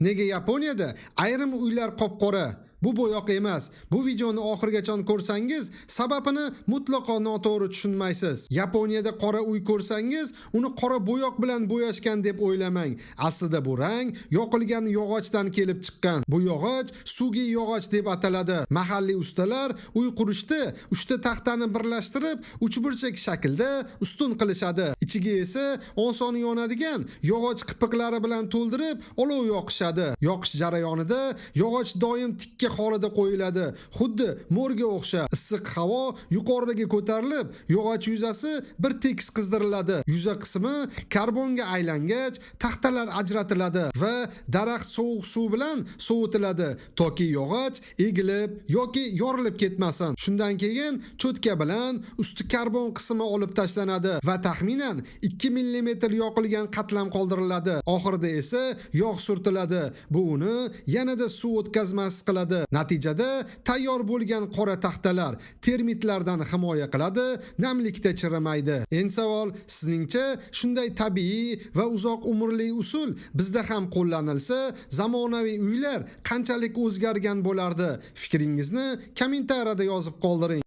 Nega Yaponiyada ayrim uylar qop-qora? Bu bo'yoq emas. Bu videoni oxirigacha ko'rsangiz, sababini mutlaqo noto'g'ri tushunmaysiz. Yaponiyada qora uy ko'rsangiz, uni qora bo'yoq bilan bo'yashgan deb o'ylamang. Aslida bu rang yoqilgan yog'ochdan kelib chiqqan. Bu yog'och sugi yog'och deb ataladi. Mahalliy ustalar uy qurishda uchta taxtani birlashtirib, uchburchak shaklda ustun qilishadi. Ichiga esa oson yonadigan yog'och qipiqlari bilan to'ldirib, olov yoqishadi. Yoqish jarayonida yog'och doim tikka holida qo'yiladi, xuddi mo'rga o'xshab. Issiq havo yuqoriga ko'tarilib, yog'och yuzasi bir tekis qizdiriladi. Yuza qismi karbonga aylangach, taxtalar ajratiladi va daraxt sovuq suv bilan sovitiladi, toki yog'och egilib yoki yorilib ketmasin. Shundan keyin cho'tka bilan usti karbon qismi olib tashlanadi va taxminan 2 mm yoqilgan qatlam qoldiriladi. Oxirida esa yog' surtiladi. Bu uni yanada suv o'tkazmas qiladi. Natijada tayyor bo'lgan qora taxtalar termitlardan himoya qiladi, namlikda chirimaydi. Endi savol, sizningcha shunday tabiiy va uzoq umrli usul bizda ham qo'llanilsa, zamonaviy uylar qanchalik o'zgargan bo'lardi? Fikringizni kommentariyada yozib qoldiring.